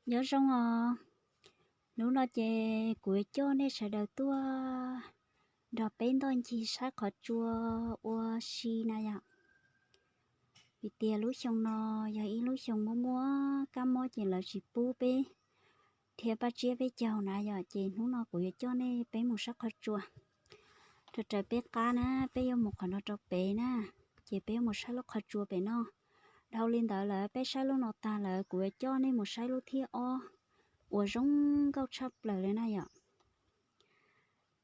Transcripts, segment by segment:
Nyob zoo os, hnub no ces kuv yuav coj nej sawv daws tuaj nrog peb ntoj ncig saib qhov tsua ua si na yom. Vim tias lub xyoo no yog ib lub xyoo muaj muaj kab mob ces lawv tsis pub peb dhia paj tsiab peb caug na yom, ces hnub no kuv yuav coj nej peb mus saib qhov tsua. Raws raws peb qab na, peb yuav mus qhov no rau pem na, ces peb yuav mus saib lub qhov tsua pem no. Dhau li ntawd lawm peb saib lub no tag lawm kuv yuav coj nej mus saib lub thib ob uas zoo nkauj tshaj plaws li na yom.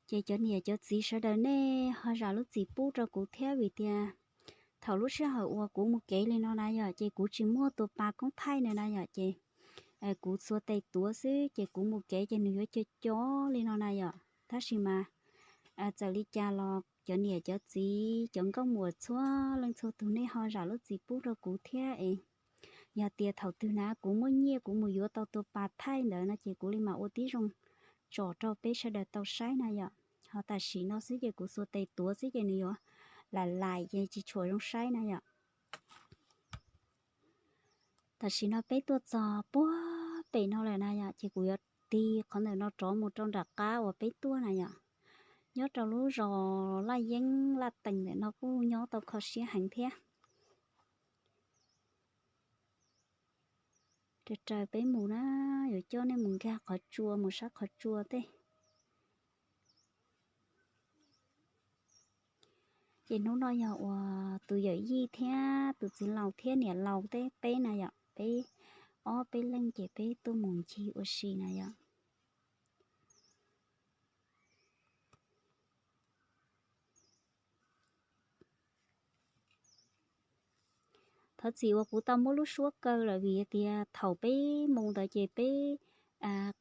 Ces cov niam cov txiv sawv daws nej ho zam lub txim pub rau kuv thiab vim tias thaum lub sij hawm uas kuv mus kev li no na yom, ces kuv tsis muaj tus pas koob thaij na na yom, ces kuv txhua tes tuav xwb ces kuv mus kev ces nws yuav co co li no na yom. Tab sis mas txawm li cas los cov niam cov txiv cov nkauj muam txhua leej txhua tus nej ho zam lub txim pub rau kuv thiab es yog tias thaum twg na kuv muaj nyiaj kuv mus yuav tau tus pas thaij ntawd no ces kuv li mam ua tib zoo tsom rau peb sawv daws tau saib na yom. Ho tam sim no xwb ces kuv xuas tes tuav xwb ces nws yuav lam laim ces tsis tshua zoo saib na yom. Tam sim no peb tuaj txog puag pem no lawm na yom, ces kuv yuav tig qhov ntawm no rov mus rau nram qab uas peb tuaj na yom. Nyob rau lub zos Laj Yeeb Laj Teem ntawm no kuj nyob tau kho siab heev thiab. Raws raws peb mus na, yuav coj nej mus nkag qhov tsua mus saib qhov tsua tej. Ces hnub no yog uas tus yawm yij thiab tus txiv laus thiab niam laus tej peb na yom, peb ob peb leej ces peb tuaj mus ncig ua si na yom. Thov txim uas kuv tau muab lub suab kaw lawm vim tias thaum peb mus ntawd ces peb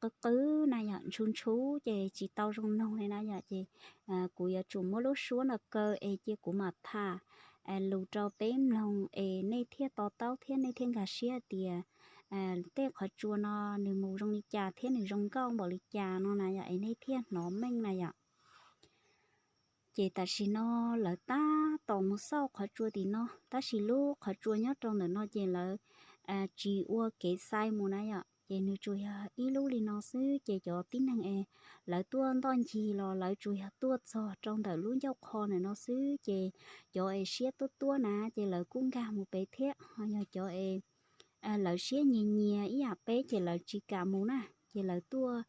qw qw na yom, ntshuv ntshuv ces tsis tau zoo noog li na yom, ces kuv yuav tsum muab lub suab no kaw es cia kuv mam tham lus rau peb mloog es nej thiaj to taub thiab nej thiaj nkag siab tias tej qhov tsua no nws mus zoo li cas thiab nws zoo nkauj npaum li cas no na yom, es nej thiaj hnov meej na yom. Ces tam sim no lawv tab tom mus xauj qhov tsua tim no, tab sis lub qhov tsua nyob rau ntawm no ces lawv tsis ua kev xais mus na yom, ces nws tsuas yog ib lub li no xwb, ces cov tib neeg es lawv tuaj ntoj ncig los lawv tsuas yog tuaj txog rau ntawm lub ncauj qho ntawm no xwb, ces cov es siab tuab tuab na ces lawv kuj nkag mus pem thiab, ho yog cov es lawv siab nyias nyias ib yam peb ces lawv tsis kam mus na, ces lawv tuaj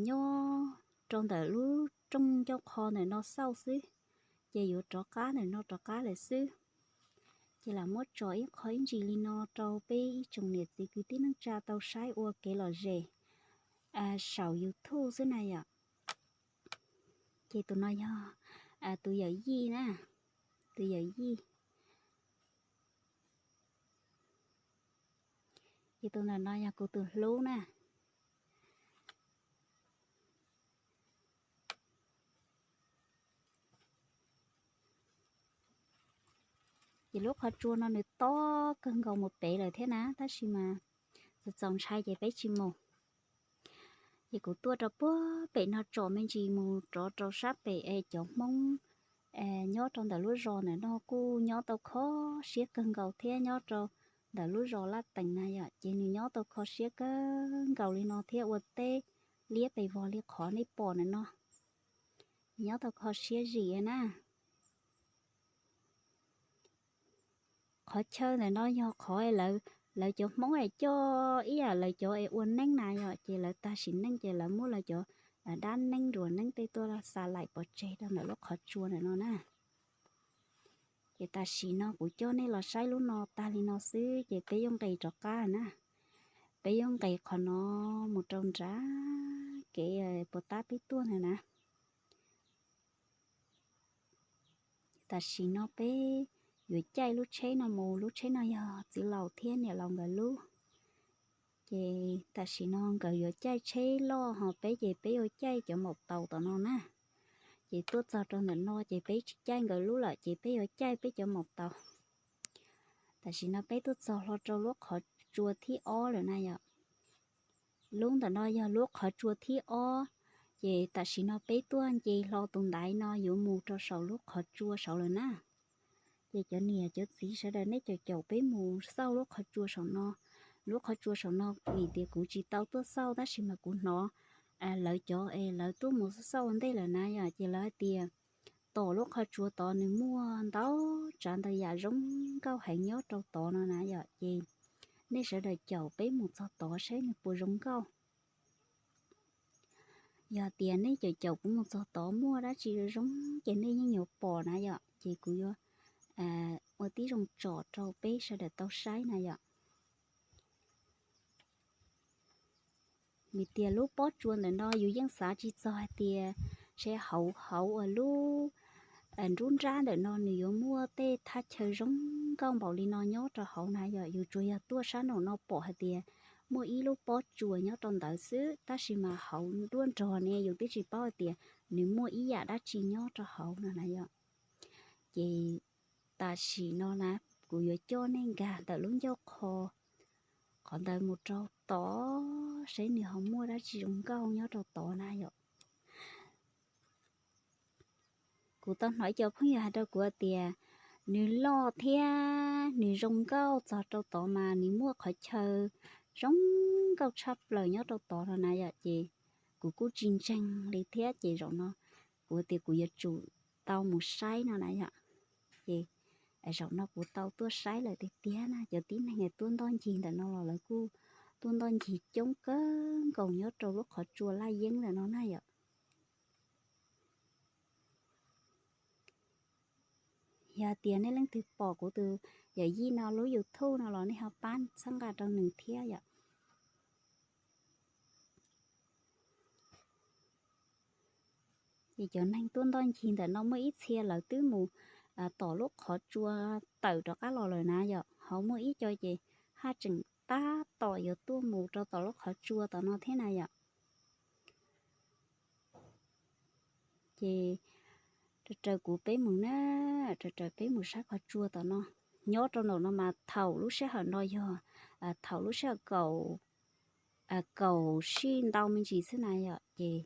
nyob rau ntawm lub rooj ncauj qho ntawm no xauj xwb, ces yuav rov qab ntawm no rov qab lawm xwb. Ces lam muab tso ib qho ib ntsis li no rau peb ib tsoom niam txiv kwv tij neej tsa tau saib ua kev lom zem saum YouTube xwb na yom. Ces tus no yog tus yawm yij na, tus yawm yij. Ces tus ntawm no yog kuv tus hlub na. Ces lub qhov tsua no nws tob kawg nkaus mus pem lawm thiab na, tab sis mas txaus txaus ntshai ces peb tsis mus. Ces kuv tuaj rau puag pem no tsom me ntsis mus rov rau sab pem es cov Hmoob nyob rau ntawm lub zos ntawm no kuj nyob tau kho siab kawg nkaus thiab, nyob rau ntawm lub zos Laj Teem na yom, ces nws nyob tau kho siab kawg nkaus li no thiab ua teb liab pes vog li qhov nej pom ntawm no. Nyob tau kho siab zim na. Qhov chaw ntawm no yog qhov lawv cov Hmoob es coj ib yam lawv cov es ua neeb na yom, ces lawv tag sim neej ces lawv muab lawv cov dab neeb nruas neeb tej tuaj xa laim pov tseg rau ntawm lub qhov tsua ntawm no na. Ces tam sim no kuv coj nej los saib lub no tag li no xwb ces peb yuav nqis rov qab na. Peb yuav nqis qhov no mus rau nrad kev puas tab peb tuaj ntawd na. Tam sim no peb yuav caij lub tsheb no mus, lub tsheb no yog txiv laus thiab niam laus nkawd lub. Ces tam sim no nkawd yuav caij tsheb loj ho peb ces peb yuav caij cov maum taus tom no na. Ces tuaj txog rau ntawm no ces peb tsis caij nkawd lub lawm ces peb yuav caij peb cov maum taus. Tam sim no peb tuaj txog hlo rau lub qhov tsua thib ob lawm na yom. Lub ntawm no yog lub qhov tsua thib ob, ces tam sim no peb tuaj nce hlo tus ntaiv no yuav mus rau saum lub qhov tsua saud lawm na. Ces cov niam cov txiv sawv daws nej caum caum peb mus xauj lub qhov tsua saum no, lub qhov tsua saum no, vim tias kuv tsis tau tuaj xauj tab sis mas kuv hnov lawv cov es lawv tuaj mus xauj ua ntej lawm na yom, ces lawv hais tias tom lub qhov tsua tod nws muaj ntau tsav ntau yam zoo nkauj heev nyob rau tod no na yom. Ces nej sawv daws caum peb mus txog tod saib nws puas zoo nkauj. Yog tias nej caum caum kuv mus txog tod muaj dab tsi zoo zoo ces nej yeej yuav pom na yom, ces kuv yuav ua tib zoo tsom rau peb sawv daws tau saib na yom. Vim tias lub pob tsua ntawm no yus yeej xav tsis txog hais tias seb hauv hauv uas lub nruab nrab ntawm no nws yuav muaj tej thaj chaw zoo nkauj npaum li no nyob rau hauv na yom. Yus tsuas yog tuaj sab nraum no pom hais tias muaj ib lub pob tsua nyob rau ntawd xwb, tab sis mas hauv nruab nrog ne yus twb tsis paub hais tias nws muaj ib yam dab tsi nyob rau hauv no na yom. Ces tam sim no na kuv yuav coj nej nkag ntawm lub ncauj qho qhov ntawd mus rau tod saib nws ho muaj dab tsi zoo nkauj nyob rau tod na yom. Kuv tau hnov ib co phooj ywg hais rau kuv tias nws loj thiab nws zoo nkauj txog rau tod mas nws muaj qhov chaw zoo nkauj tshaj plaws nyob rau tod no na yom. Ces kuv kuj tsis ntseeg li thiab ces zaum no kuv tias kuv yuav tsum tau mus saib no na yom. Ces zaum no kuv tau tuaj saib lawm tiag tiag na, cov tib neeg tuaj ntoj ncig ntawm no los lawv kuj tuaj ntoj ncig coob kawg nkaus nyob rau lub qhov tsua laj yeeb ntawm no na yom. Yog tias nej leej twg pom kuv tus yawm yij no lub YouTube no los nej ho pab txhawb nqa rau nws thiab yom. Ces cov neeg tuaj ntoj ncig ntawm no muaj ib txhia lawv twb mus tom lub qhov tsua tawm rov qab los lawm na yom. Ho muaj ib co ces haj tseem tab tom yuav tuaj mus rau tom lub qhov tsua tom no thiab na yom. Ces raws raws kuv peb mus na, raws raws peb mus saib qhov tsua tom no. Nyob rau nraum no mas thaum lub sij hawm no yog thaum lub sij hawm kaum, kaum sij ntau me ntsis xwb na yom. Ces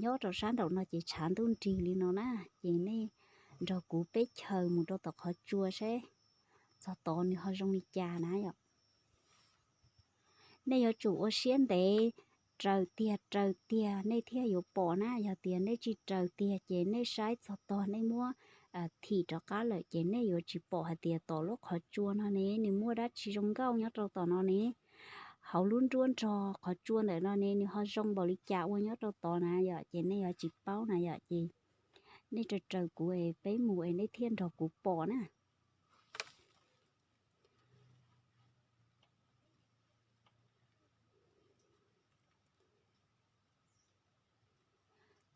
nyob rau sab nraum no ces tshav ntuj nrig li no na, ces nej nrog kuv peb chaws mus rau tom qhov tsua seb txog tod nws ho zoo li cas na yom. Nej yuav tsum ua siab ntev, raws tiag raws tiag nej thiaj yuav pom na. Yog tias nej tsis raws tiag ces nej saib txog tog nej muab thim rov qab lawm ces nej yuav tsis pom hais tias tom lub qhov tsua no ne nws muaj dab tsi zoo nkauj nyob rau tom no ne. Hauv lub nruab nrog qhov tsua ntawm no ne nws ho zoo npaum li cas ua nyob rau tod na yom, ces nej yuav tsis paub na yom. Ces nej raws raws kuv es peb mus es nej thiaj nrog kuv pom na.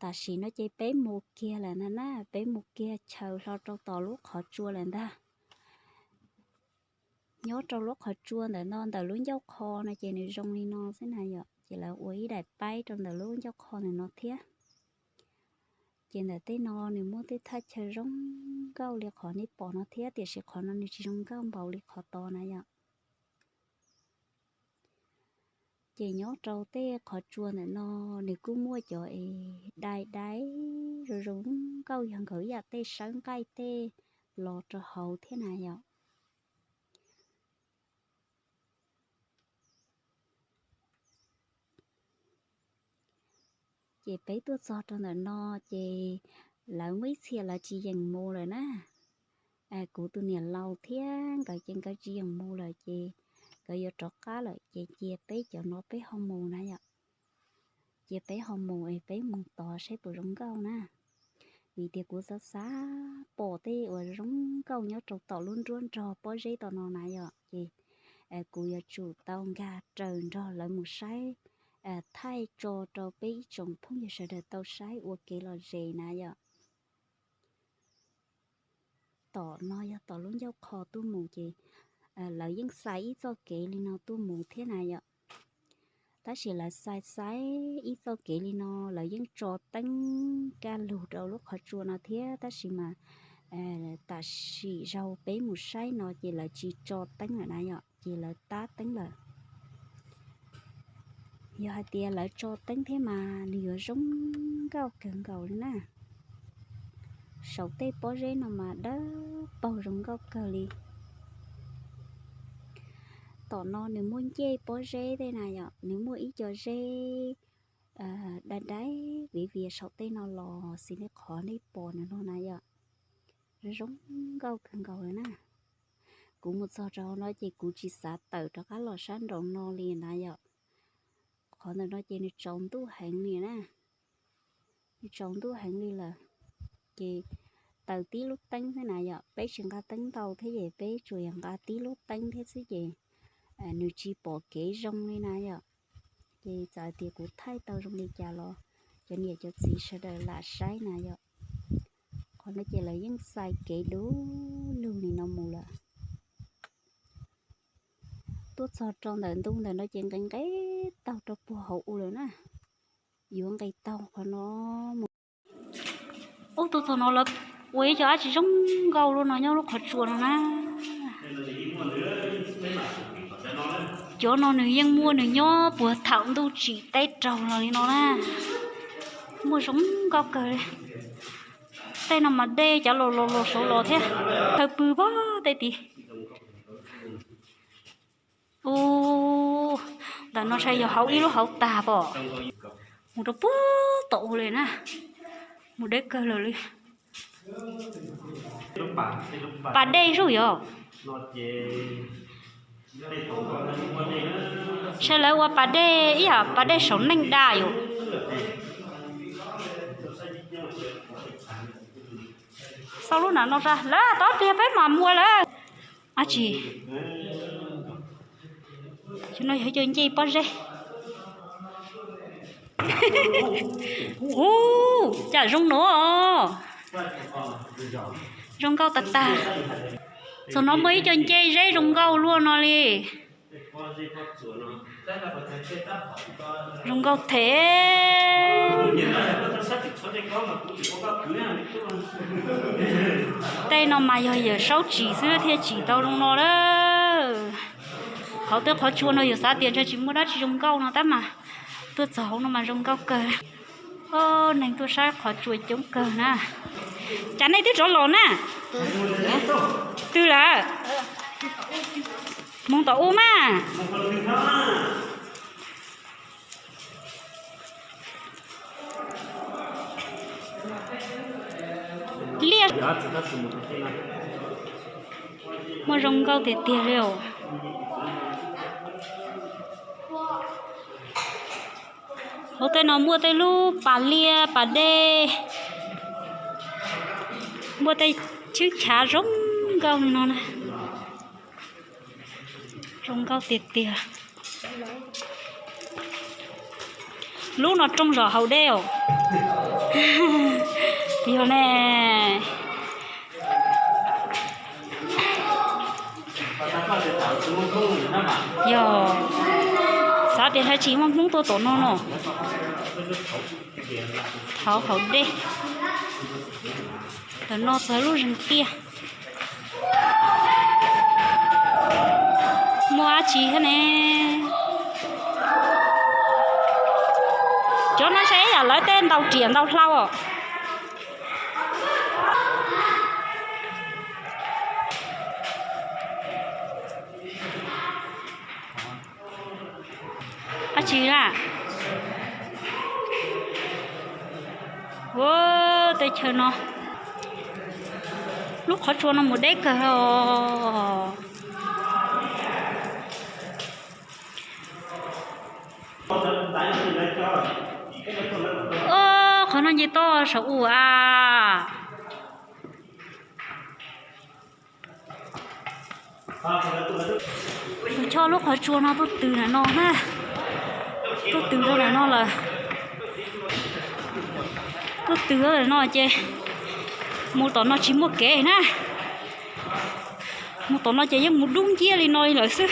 Tam sim no ces peb mus kiag lawm na na, peb mus kiag chaws hlo rau tom lub qhov tsua lawm ntag. Nyob rau lub qhov tsua ntawm no ntawm lub ncauj qho no ces nws zoo li no xwb na yom, ces lawv ua ib daim paib rau ntawm lub ncauj qho ntawm no thiab. Ces ntawm tej no nws muaj tej thaj chaw zoo nkauj li qhov nej pom no thiab, tiam sis qhov no nws tsis zoo nkauj npaum li qhov tod na yom. Ces nyob rau tej qhov tsua ntawm no nws kuj muaj cov es dai dai zoo zoo nkauj yog nkawd ib yam tej sawb nqaij tej los rau hauv thiab na yom. Ces peb tuaj txog rau ntawm no ces lawv muaj ib txhia lawv tsis yeem mus lawm na. Kuv tus niam laus thiab nkawd ces nkawd tsis yeem mus lawm ces nkawd yuav rov qab lawm ces cia peb cov no peb ho mus na yom. Cia peb ho mus es peb mus tod saib puas zoo nkauj na. Vim tias kuv xav xav pom tej uas zoo nkauj nyob rau tom lub nruab nrog pob zeb tom no na yom, ces kuv yuav tsum tau nkag raws nrog lawv mus saib, thaij tso rau peb ib tsoom phooj ywg sawv daws tau saib ua kev lom zem na yom. Tom no yog tom lub ncauj qho tuaj mus ces lawv yeej xaiv ib txoj kev li no tuaj mus thiab na yom. Tab sis lawv xaiv xaiv ib txoj kev li no lawv yeej tso teeb kaj lug rau lub qhov tsua no thiab, tab sis mas tam sim zaug peb mus saib no ces lawv tsis tso teeb lawm na yom, ces lawv tab teeb lawm. Yog hais tias lawv tso teeb thiab mas nws yuav zoo nkauj kawg nkaus li na. Saum tej pob zeb no mas dawb paug zoo nkauj kawg li. tom no nws muaj ncej pob zeb tej na yom, nws muaj ib co zeb dai dai viav vias saum tej no los xws li qhov nej pom nws no na yom. Zoo nkauj kawg nkaus li na. Kuv mus txog rau no ces kuv tsis xav tawm rov qab los sab nraum no li na yom. Qhov ntawm no ces nws tsaus ntuj heev li na. Nws tsaus ntuj heev li lawm, ces taws tib lub teeb thiab na yom, peb tsis nqa teeb ntau thiab ces peb tsuas yog nqa tib lub teeb thiab xwb ces nws tsis pom kev zoo li na yom. Ces txawm hais tias kuv thaij tau zoo li cas los cov niam cov txiv sawv daws lam saib na yom. Qhov no ces lawv yeej xais kev du lug li no mus lawm. Tuaj txog rau ntawm ntu ntawm no ces nqes nqes taug rau puag hauv ub lawm na. Yuav nqes taug qhov no mus. Ub, tuaj txog no lawv ua ib co dab tsi zoo nkauj luaj no nyob lub qhov tsua no na. Cov no nws yeej muaj nws nyob puag thaum ntuj tsim teb raug los li no na. Muaj zoo nkauj kawg li. Tej no mas dej cov los los los saud los thiab. Chaw pw pag tej tid. Ub, ntawm no saib yog hauv ib lub hauv tag pom. Mus rau puag tom ub li na. Mus deb kawg lawm li. Pas dej zuj yom. Saib lawv ua pas dej ib yam pas dej saum neej da yom. Xauj lub nram no ra lawm, tob pliag peb mam mus lawm. Ab tsi, no yog cov ncej pob zeb. Ub, cas zoo no. Zoo nkauj tag tag. Txog no muaj ib co ncej zeb zoo nkauj luaj no li. Zoo nkauj thiab. Tej no mas yog yawm saub tsim xwb thiaj tsim tau zoo no lawm. Hauv tej qhov tsua no yus xav tias ntshe tsis muaj dab tsi zoo nkauj no tab mas tuaj txog hauv no mas zoo nkauj kawg. Neeg tuaj saib qhov tsua coob kawg na. Cas nej twb rov los na? Twg lawm? Hmoov tom ub mas. Liaj, muaj zoo nkauj tiag tiag li os. Hauv tej no muaj tej lub pas liaj pas dej, muaj tej tshwj chav zoo nkauj li no na. Zoo nkauj tiag tiag. Lub no rooj zom hauv dej os. Yog ne. Yog xav tias hlais tsis muaj Hmoob tuaj tom no no. Thaum hauv dej. Tam no txog lub zeeg tiaj. Muaj dab tsi thiab ne? Cov no saib yam lawv tej ntau riam ntau hlau os. Dab tsi na? Ua, teb chaws no, lub qhov tsua no mus deb kawg os. Qhov no nce toj saum ub a. Tus choj lub qhov tsua no tuaj tws ntawm no na. Tuaj tws rau ntawm no lawm. Tuaj tws ntawm no ces mus tom no tsis muaj kev na. Mus tom no ces yeej mus dub nciab li no li lawm xwb.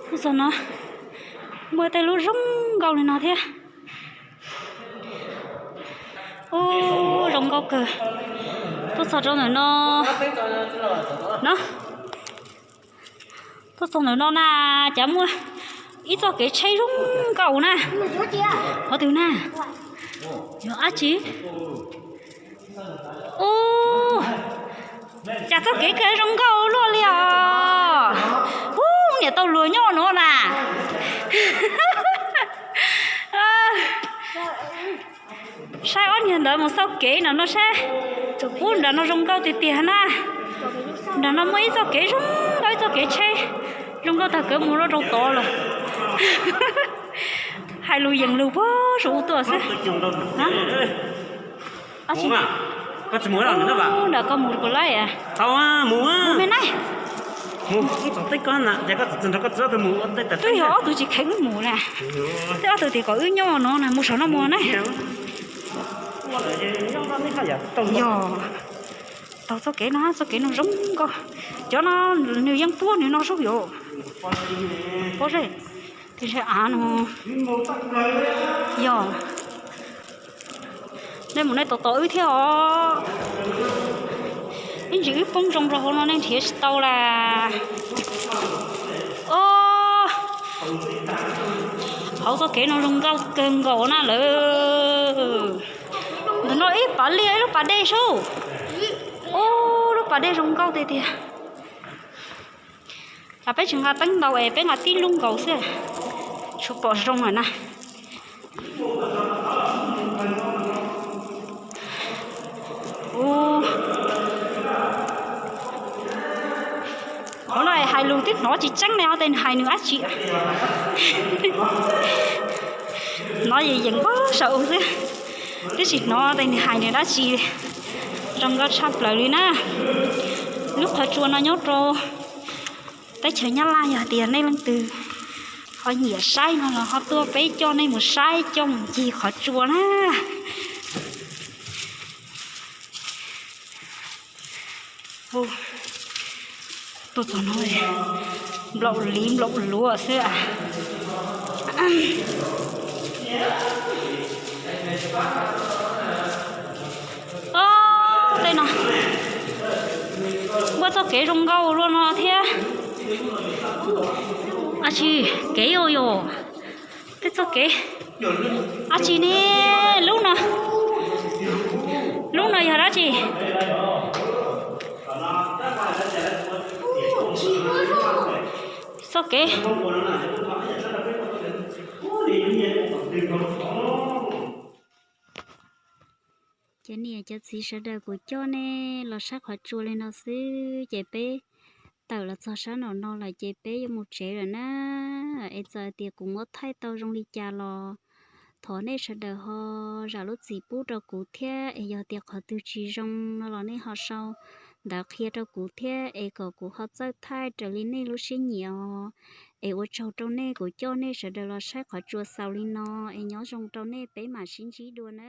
Tuaj txog no muaj tej lub zoo nkauj li no thiab. Ub, zoo nkauj kawg. Tuaj txog rau ntawm no, no, tuaj txog ntawm no na, cas muaj ib txoj kev tsheb zoo nkauj na. Qhov twg na? Yog dab tsi? Ub, Cas txoj kev kawg zoo nkauj luaj li os. Ub, niam tau luag nyob no na. Saib ob niag ntawd mus xauj kev nram no saib. Ub, nram no zoo nkauj tiag tiag na. Nram no muaj ib txoj kev zoo nkauj, ib txoj kev tsheb zoo nkauj tag, kawg mus rau rau tod lawm. Hais lus yees lus puag saum ub tuaj xwb. Nram koj mus kuv laij. Mus me na. Twb yog ob tug tsis kheev wb mus na. Twb ob tug tias kom wb nyob no na, mus saum no mus na. Yog, taug txoj kev no, txoj kev no zoo nkauj. Cov no nws yeej tuaj nws no sub yom. Pob zeb, tis ntshe av no. Yog, nej mus nej tos tos wb thiab os. Ib ntsis wb poob zoo rau hauv no nej nrhiav tsis tau las. Os, hauv txoj kev no zoo nkauj kawg nkaus na lawm. Ntawm no ib pas liaj ib lub pas dej sub. Ub, lub pas dej zoo nkauj tiag tiag. Cas peb tsis nqa teeb ntau es peb nqa tib lub nkaus xwb, tsuas pom zoo lawm na. Qhov no hais lus twb hnov tsis tseeb ne, ho tej nws hais nws dab tsi. Hnov yees yees pob saum ub xwb, twb tsis hnov tej nws hais nws dab tsi. Zoo nkauj tshaj plaws li na. Lub qhov tsua no nyob rau teb chaws Nyab Laj, yog tias nej leej twg ho nyiam saib no los ho tuaj peb coj nej mus saib, coj mus ncig qhov tsua na. Tuaj txog no nplaum liv nplaum luav xwb. Os, tej no muaj txoj kev zoo nkauj luaj no thiab. Dab tsi kev ua yog tej txoj kev dab tsi ne? Lub no, lub no yog dab tsi? Txoj kev. Cov niam cov txiv sawv daws, kuv coj nej los saib qhov tsua li no xwb ces peb tawm los txog sab nraum no lawm ces peb yuav mus tsev lawm na. Es txawm tias kuv muab thaij tau zoo li cas los thov nej sawv daws ho zam lub txim pub rau kuv thiab. Es yog tias qhov twg tsis zoo no los nej ho sau ntawv qhia rau kuv thiab es kom kuv ho txawj thaij raws li nej lub siab nyiam os. Es ua tsaug rau nej, kuv coj nej sawv daws los saib qhov tsua xaus li no, es nyob zoo rau nej, peb mam sib ntsib dua na.